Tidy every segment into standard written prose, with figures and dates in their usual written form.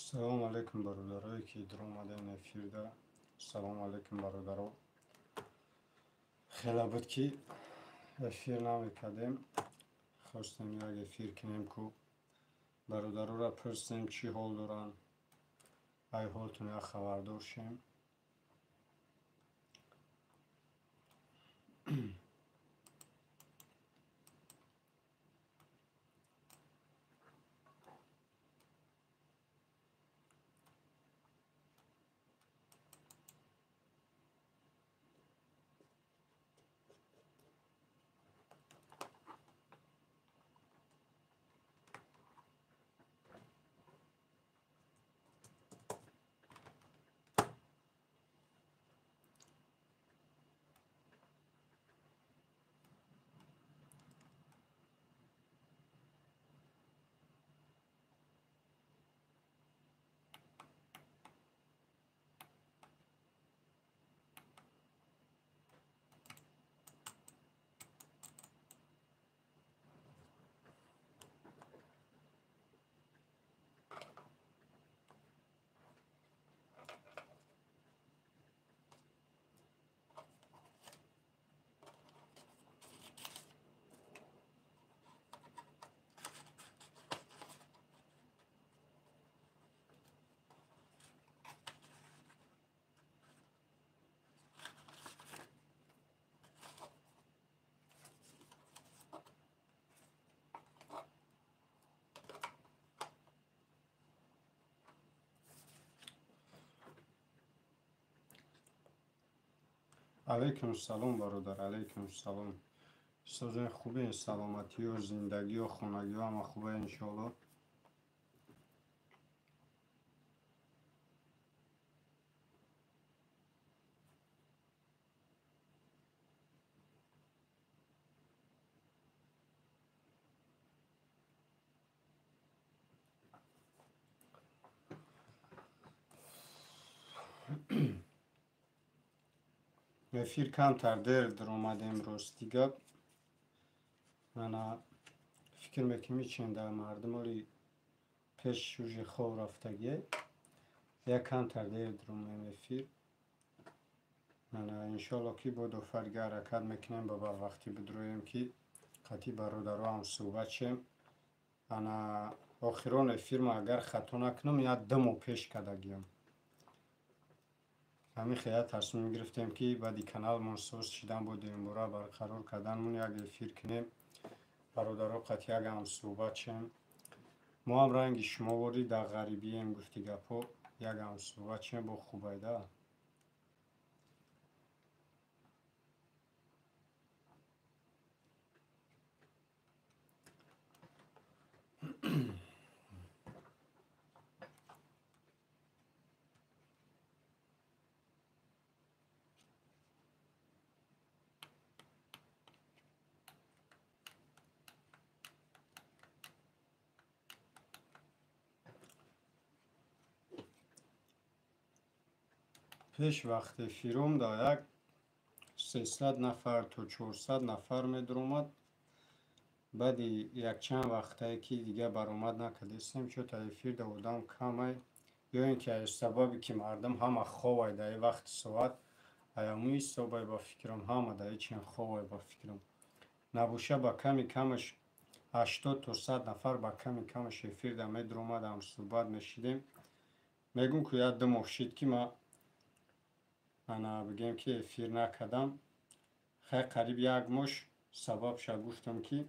Салом алейкум бародарое ки дуромадем эфирда. Салом алейкум бародаро. Хеле буд ки эфир намекардем. Хостем як эфир кунем ку бародароро пурсем чӣ ҳол доранд. Ай ҳолтон як хабардор шем. Алейкум салом бародар, алейкум салом. Созен хубе, саломатиё, зиндагиё, хонагиё ҳама хубе иншоалло. Эфир камтар дер даромадем, рости гап. Мана фикр мекунем чин дар мардум оли пеш уже хоб рафтагие. Як камтар дер даромадем эфир. Мана иншоалло ки бо дофарга ҳаракат мекунем ба барвақтӣ бидроем ки қатъи бародаро ҳам суҳбат шем. Ана охирон эфир ма агар хато накунам як 2 моҳ пеш кардагиям. Ҳамин хеле тасмим гирифтем ки баъди каналмон соз шидан бо дуюмбора барқарор карданмон як эфир кунем, бародаро қатъи як ҳам суҳбат шем. Мо ҳам ранги шумо ворид дар ғарибием, гуфти гапҳо, як ҳам суҳбат шем бо хубайда. Пеш вақт эфиром дар як 300 нафар то 400 нафар медаромад. Баъди якчанд вақтае ки дига баромад накардистем, чӯта эфир да одам камай, ё ин ки аз сабабе ки мардум ҳама ховай дар ин вақти соат, аямуи ҳисобай ба фикрам, ҳама дар ин чин ховай ба фикрам. Набоша ба ками камаш 80 то 100 нафар ба ками камаш эфир да медаромад, ҳам суҳбат мешидем. Мегӯм ку як 2 моҳ шид ки ма ана бигем ки эфир накардам. Хай қариб як моҳ сабабша гуфтам ки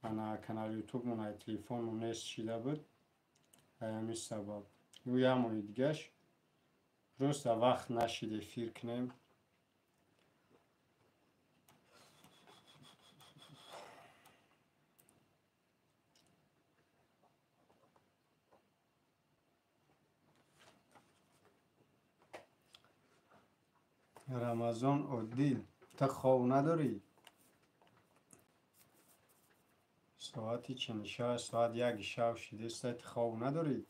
ана канали ютубмон ай телефонмон нест шида буд. Ҳамин сабаб. Ю як моҳи дигаш просто вақт нашид эфир кунем. Рамазон Одил, ту хов надорӣ? Соати 46, соат 1 шаб шидеста, ту хов надорӣ?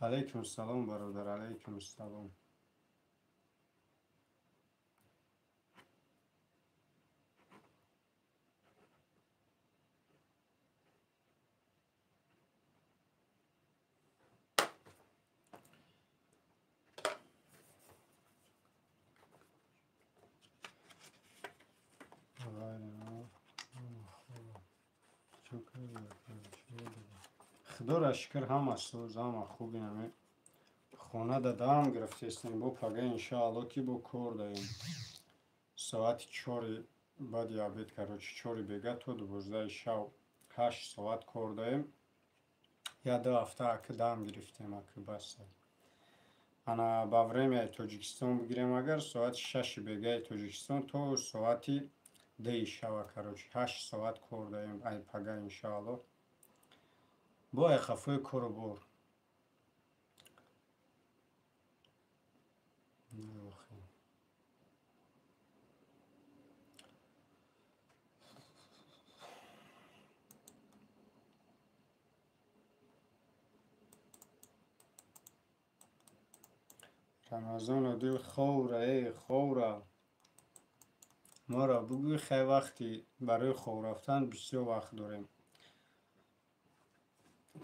Алейкум салом, бародар, алейкум салом. Худоро шукр, ҳама соз, ҳама хуби. Ҳами хона да дам гирифтестем, бо пага иншоалло ки бо кор даем. Соати 4 баъди обед, короче, 4 бега то 12 шав 8 соат кор даем. Я 2 ҳафта аки дам гирифтем, аки баста. Ана ба время и Тоҷикистон бигирем агар, соати 6 бегаи Тоҷикистон то соати 2 шава, короче, 8 соат кор даем. Ай пага иншоалло бо ай хафои кору бор. Рамазону дил ховра, э ховра, моро бугӯй. Хай, вақти барои хов рафтан бисёр вақт дорем.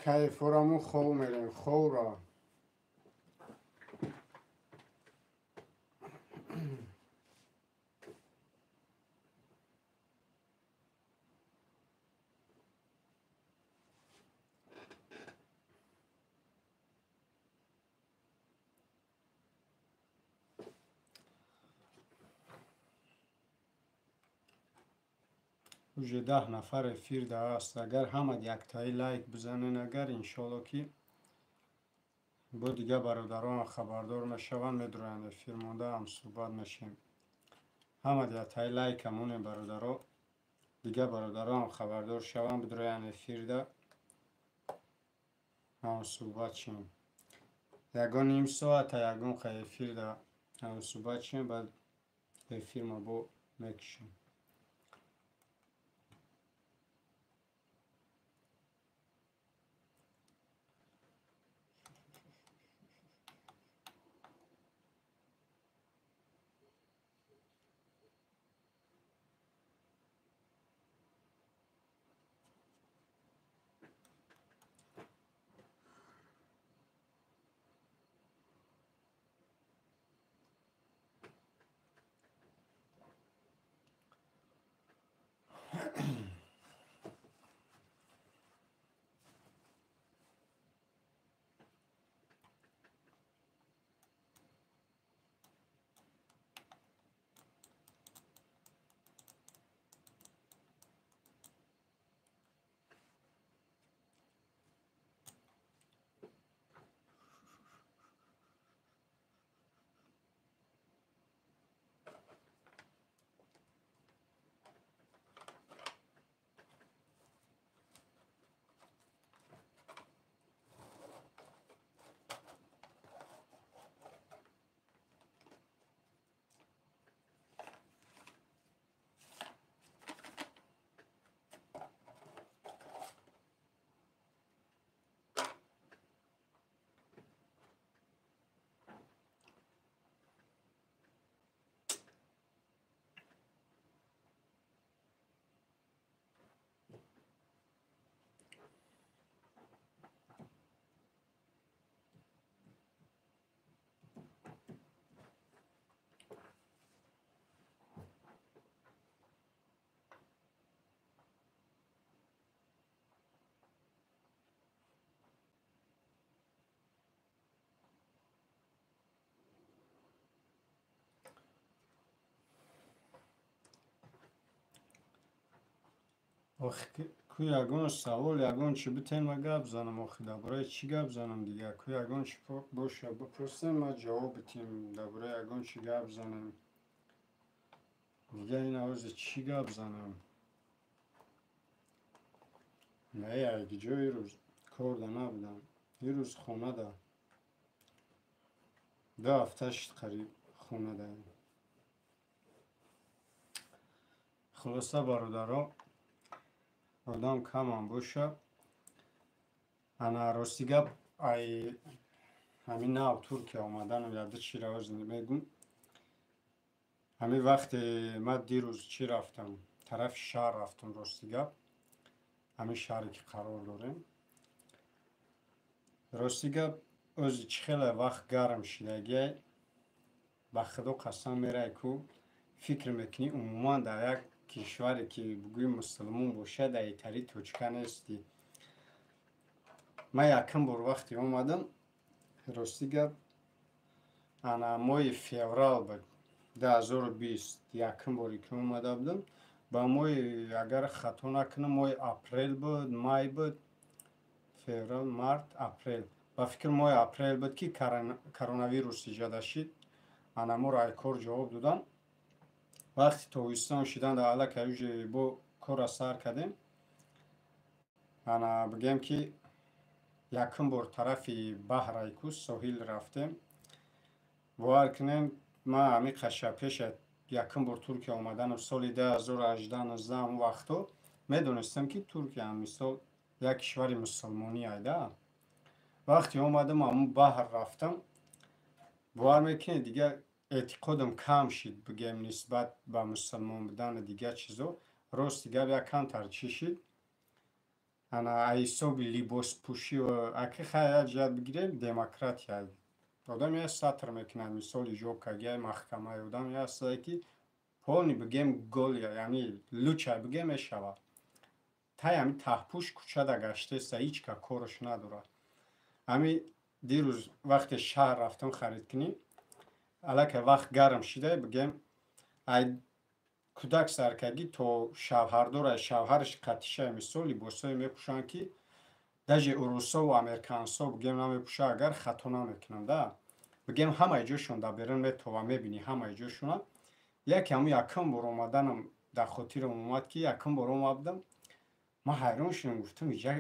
Кайфораму хов мерем, ховра. Уже 10 нафар эфир да аст. Агар ҳама яктаи лайк бизанен агар, иншоалло ки бо дигар бародарон хабардор мешаванд, медуроянд, эфир монда ҳам суҳбат мешем. Ҳама яктаи лайка монем, бародаро, дигар бародарон хабардор шаванд, бидуроянд эфирда, ҳам суҳбат шем. Ягон ним соата ягон қа эфирда ҳам суҳбат шем, баъд эфирма бо мекушем. Охи, ку ягон савол, ягон чӣ битен, ма гап занам. Охи, дар бораи чӣ гап занам дигар? Ку ягон чӣ боша, бипурсем, ма ҷавоб битем, дар бораи ягон чӣ гап занем. Дигар ин авози чӣ гап занам? Не, якҷо ирӯз корда набудам, ирӯз хонада. 2 ҳафта шуд, қариб хонадаем. Хулоса, бародаро, одам камам боша. Ана, рости гап, ай Ҳамин нав Туркия омадану яды чира оз мегум. Ҳамин вақте ман дирӯз чӣ рафтам, тарафи шаҳр рафтам, рости гап, ҳамин шаҳре ки қарор дорем, рости гап, ози чӣ хеле вақт гарм шидагиай, ба Худо қасам, мерай ку, фикр мекунӣ, умуман дар як кишваре ки бугӯи мусулмон бошад, дар итали точка нестӣ. Ман якум бор вақте омадам, рости гап, ана моҳи феврал буд 2020, якум боре ки омада будам, ба моҳи, агар хато накунам, моҳи апрел буд, май буд, феврал, март, апрел, ба фикр, моҳи апрел буд, ки коронавирус иҷода шид. Ана моро ай кор ҷавоб додам. Вақти тобистон шидан дар аллакай уже бо корра сар кардем. Ана бигӯем, ки якум бор тарафи баҳрай ку, соҳил рафтем. Бовар кунем, ман ҳамин қаша пеша якум бор Туркия омаданам, соли 2018-19, он вақто медонистам, ки Туркия, мисол, як кишвари мусулмонӣ айда. Вақте омадам, ҳамун баҳр рафтам, бовар мекунед, дигар эътиқодам кам шид, бигӯем, нисбат ба мусулмон будану дигар чизо. Рости гап, як камтар чӣ шид, ана ҳисоби либоспӯшӣ. Аки хай, як ҷиҳат бигирем, демократия, одам як сатр мекунад, мисол, ҳиҷоб кагиай маҳкамаи, одам ҳастае, ки полный, бигем, голый, яъне лучай, бигем, мешавад, тай ҳами таҳпӯш кӯчада гаштеста, ҳеҷ ка кораш надорад. Ҳами дирӯз вақте шаҳр рафтам харид кунӣ, аллакай вақт гарм шида, бигем, ай кӯдак саркагӣ то шавҳардора, шавҳараш қатишай, мисол, либосҳое мепӯшанд, ки даже урусову американсо, бигем, намепӯша, агар хато намекунам да. Бигем, ҳамаи ҷошон дар берун метова, мебинӣ ҳамаи ҷошона. Яке ҳамун якум бор омаданам дар хотирам омад, ки якум бор омадам, ман ҳайрон шудам, гуфтам, иҷа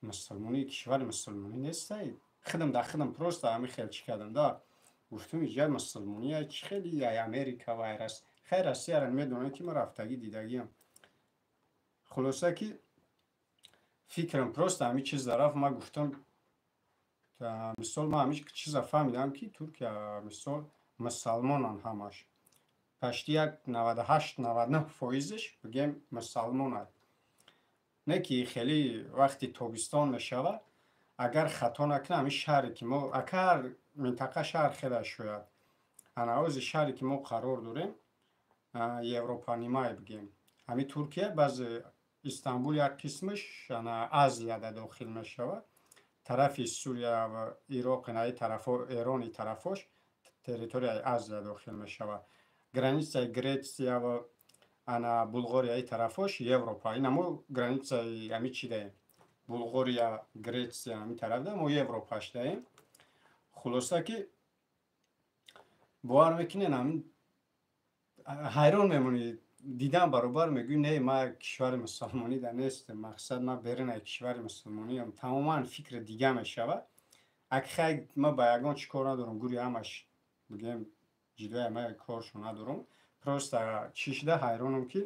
мусулмонӣ, кишвари мусулмонӣ нестай. Худам дар худам просто ҳамин хел чӣ кардам да, гуфтам, иҷа мусулмонӣ чӣ хели ай Америка ва ай хай Россияро медонам, ки ман рафтагӣ дидагиам. Хулоса, ки фикрам просто ҳамин чиз рафт. Ман гуфтам, мисол, ман ҳамин чиза фаҳмидам, ки Туркия, мисол, мусалмонанд ҳамаш, почти як 98-99 фоизш, бигем, мусалмонанд. Не ки хеле вақти тобистон мешавад, агар хато накунам, ҳамин шаҳре ки мо, ака, ҳар минтақа шаҳр хеле шояд, ана ози шаҳре ки мо қарор дорем, европанимай, бигем, ҳамин Туркия, баъзе Истанбул як қисмаш ана Азияда дохил мешавад, тарафи Сурия ва Ироқ, инаи тарафо, Эрони тарафош территорияи Азия дохил мешавад, границаи Гретсия ва ана Булғорияи тарафош Европа. Ина мо границаи ҳами чи даем, Булғория, Гретсия, ҳамин тараф да мо Европаш даем. Хулоса, ки бовар мекунед, ҳамин ҳайрон мемонӣ, дидан баробар мегӯӣ, не, ман кишвари мусулмонӣ да нестем, мақсад, ман берунаи кишвари мусулмониам, тамоман фикри дига мешавад. Аки хай, ман ба ягон чӣ кор надорам, гури ҳамаш, бигем, ҷидоя ман коршо надорам, просто чӣ шуда, ҳайронам, ки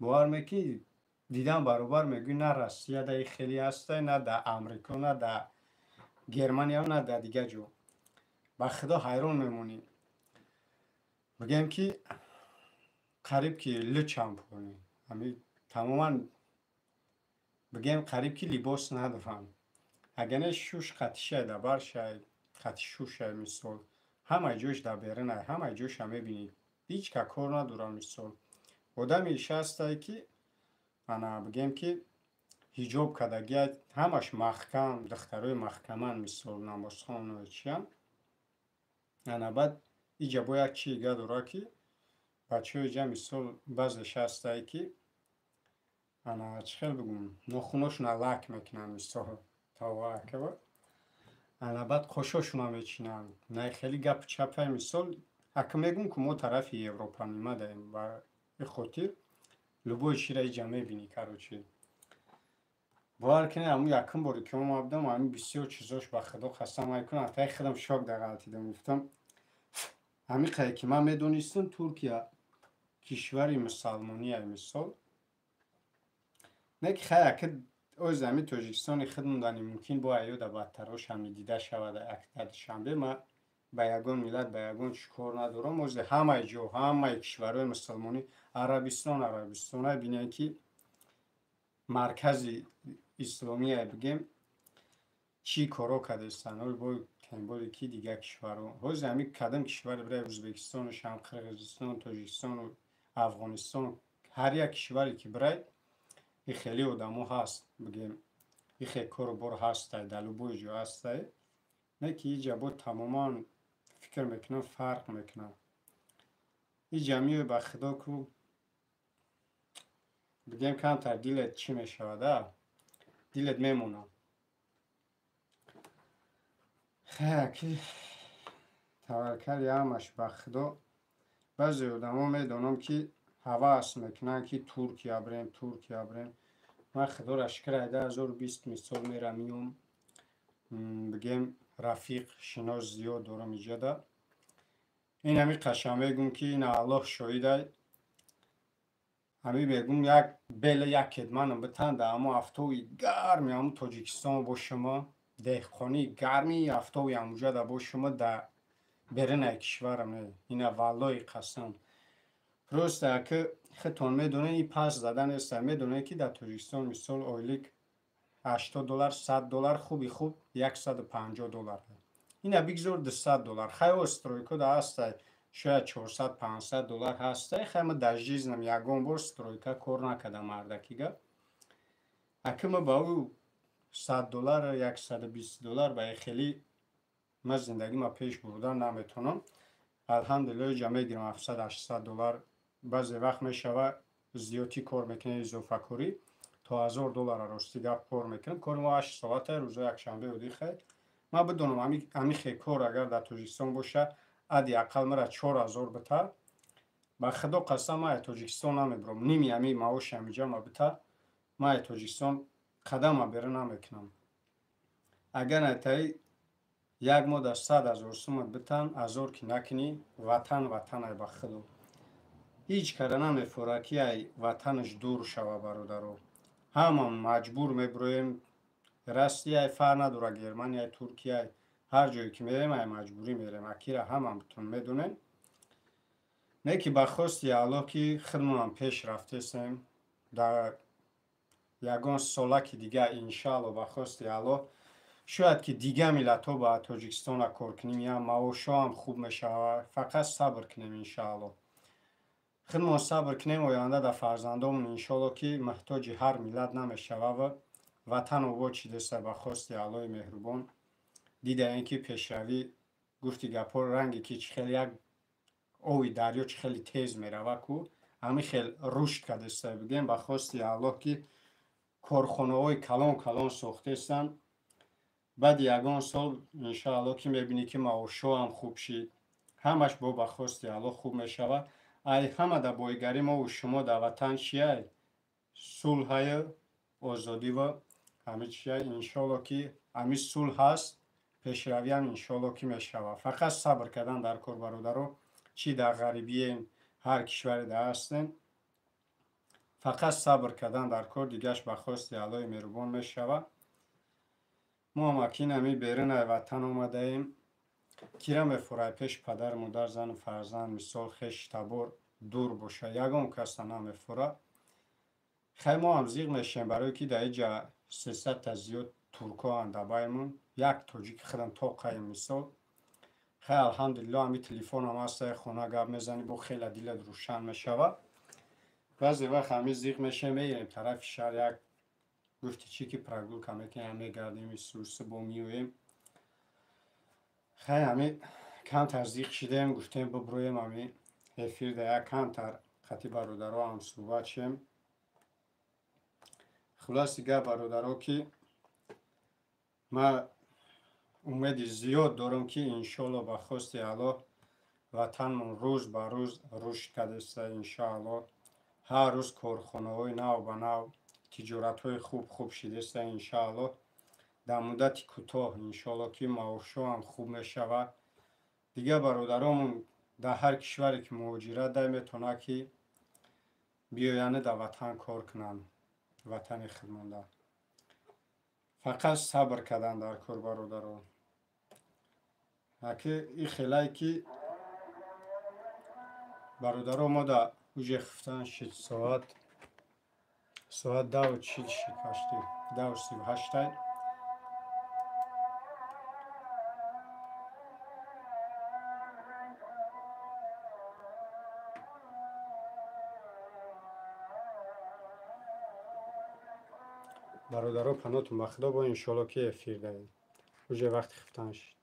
бовар мекунӣ, дидан баробар мегӯӣ, на Россия да хеле ҳастай, на дар Амрико, на дар Германия, на дар дигар ҷо. Ба Худо, ҳайрон мемонӣ, бигем, ки қариб ки лучам полный, ҳами тамоман, бигем, қариб ки либос надорам. Агар не, шуш қатишай, дар баршай қати шушай, мисол, ҳамаи ҷош дар берунай, ҳамаи ҷоша мебинӣ, ҳеҷ ка кор надорам. Мисол, одами ҳастае, ки ана, бигем, ки ҳиҷоб кардагия, ҳамаш маҳкам, духтарои маҳкаман, мисол, намозхону чиям. Ана баъд иҷа бо як чига дора, ки бачаҳои иҷа, мисол, баъзеш ҳастае, ки ана, чӣ хел бигӯм, нохуношона лак мекунанд, мисол, тавакава, ана баъд қошошона мечинанд. На, хеле гапу чапай, мисол, ака мегӯм, ки мо тарафи Европа нимадаем, ба и хотир любой чира иҷа мебинӣ. Короче, бовар кунед, ҳамун якум боре ки омадам, ҳамин бисёр чизош, ба Худо қасам, мекунам, таи худам шок дағалтидам. Гуфтам, ҳамин қадар ки ман медонистам, Туркия кишвари мусалмония, мисол, не ки хай, ака. Оз ами Тоҷикистони худмон мумкин бо аёда бадтарош ҳами дида шавад дар Душанбе. Ма ба ягон миллат, ба ягон чӣ кор надорам. Ози ҳамаи ҷо, ҳамаи кишварҳои мусулмонӣ, Арабистон, Арабистона бинем, ки маркази исломия бигем, чӣ коро кардастанд. Бо темболи ки дигар кишварҳо ҳози ҳами кадом кишваре бирай, Ӯзбекистону шам, Қирғизистону Тоҷикистону Афғонистон, ҳар як кишваре ки бирай, и хеле одамо ҳаст, бигем, и хел кору бор ҳастай, дар любой ҷо ҳастай. Не ки иҷа бо тамоман фикр мекунам, фарқ мекунам. Иҷа миёй, ба худо ку, бигем, камтар дилет чӣ мешавад, а дилет мемонад. Хая ки таваккали ҳамаш ба худо. Баъзе одамо медонам, ки ҳавас мекунанд, ки Туркия бирем, Туркия бирем. Ман, худоро шукр, ай 2020 мисол мерам, миём, бигем, рафиқ, шинос зиёд дорам иҷода. Ин ҳами қашам мегӯм, ки ин Аллоҳ шоҳидай, ҳами мегӯм, як бела, як кетманам битан, дар ҳамо афтоби гарми ҳамо Тоҷикистон бо шумо, деҳқонии гарми афтоби ҳамуҷода бо шумо, дар берунаи кишварам не. Ина валлои қасам. Просто ки худтон медонед, ин пас зада неста. Медонед, ки дар Тоҷикистон мисол ойлик 80 доллар, 100 доллар, хуби хуб 150 доллар, ина бигзор 200 доллар. Хай, стройка да ҳастай, шояд 400, 500 доллар ҳастай. Хай, ма дар жизнам ягон бор стройка кор накардам, мардакига. Аки ма ба ӯ 100 доллар, 120 доллар ба хеле ма зиндагима пеш бурдан наметавонам. Алҳамдулилло, иҷа мегирам 700, 800 доллар. Баъзе вақт мешава, зиёдтӣ кор мекунем, изофакорӣ то 1000 доллара. Рости гап, кор мекунем. Кори мо 8 соата, рӯзои якшанбе одихай. Ман бидонам, ҳами хел кор агар дар Тоҷикистон боша, ади ақал мара 4000 бита, ба худо қасам, ман Тоҷикистон намебурам. Ними ҳами маоши ҳамиҷа ма бита, ман Тоҷикистон қадама бера намекунам. Агар натаи як моҳ дар 100 000 сумат битан, азор ки накунӣ, ватан ватанай. Ба худо, ҳеҷ кара намефора, ки ай ватанаш дур шава. Бародаро, ҳама маҷбур мебуроем. Россияй фарқ надора, Германия, Туркия, ҳар ҷое ки мерем, ай маҷбурӣ мерем. Акира ҳаматон медонем. Не ки ба хости Аллоҳ, ки худмонам пеш рафтесем, дар ягон солаки дига, иншаалло, ба хости Аллоҳ, шояд ки дига миллатҳо ба Тоҷикистона кор кунем, я маошҳоам хуб мешавад. Фақат сабр кунем, иншаалло, худмон сабр кунем. Оянда дар фарзандомон, иншоалло, ки муҳтоҷи ҳар миллат намешавад. Ватан обод шидеста, ба хости Аллоҳи меҳрубон. Дидаем, ки пешравӣ, гуфти гапҳо, ранге ки чӣ хел як ови дарё чӣ хеле тез мерава ку, ҳамин хел рушд кардеста, бигем, ба хости Аллоҳ, ки корхонаҳои калон калон сохтестанд. Баъди ягон сол, иншоалло, ки мебинӣ, ки маошҳоам хуб шид. Ҳамаш бо ба хости Аллоҳ хуб мешавад. Ай ҳама дар боигарӣ мову шумо дар ватан чияй? Сулҳаю озодива, ҳами чияй. Иншоалло, ки ҳами сулҳ ҳаст, пешравиам, иншоалло, ки мешавад. Фақат сабр кардан дар кор, бародаро. Чӣ дар ғарибием, ҳар кишваре дар ҳастем, фақат сабр кардан дар кор. Дигаш ба хости Аллоҳи меҳрубон мешавад. Мо ҳам акин ҳами берунаи ватан омадаем. Кира мефурай пеш падару модар, зану фарзанд, мисол, хеш табор дур боша? Ягон каса намефура. Хай, мо ҳам зиқ мешем, барое ки дар иҷа 300-та зиёд туркоанд дабаймон, як тоҷики худам тоқаем, мисол. Хай, алҳамдулилло, ҳами телефонам ҳаста, хона гап мезанӣ, бо хела дилат рӯшан мешавад. Баъзе вақт ҳами зиқ мешем, меирем тарафи шаҳр, як гуфти чӣ ки прогулка мекунем, мегардем, исурсу бо меоем. Хай, ҳами камтар зиқ шидем, гуфтем, биброем ҳами эфирда, як камтар қати бародаро ҳам суҳбат шем. Хулоси гап, бародаро, ки ман умеди зиёд дорам, ки иншоалло, ба хости Аллоҳ, ватанмон рӯз ба рӯз рушд кардеста. Иншоалло, ҳар рӯз корхонаҳои нав ба нав, тиҷоратҳои хуб хуб шидеста. Иншоалло, дар муддати кӯтоҳ, иншоалло, ки маошҳоам хуб мешавад. Дигар бародаромон дар ҳар кишваре ки муҳоҷират дай, метавонад, ки биёянд, дар ватан кор кунанд, ватани худ монда. Фақат сабр кардан дар кор, бародаро. Аки и хелае ки бародаро мо да уже хуфтан шид, соат 10:40 шид, ҳашти 10:38-ай. Бародаро, панотун ба худо, бо иншоалло ки эфир даем. Уже вақти хуфтан шид.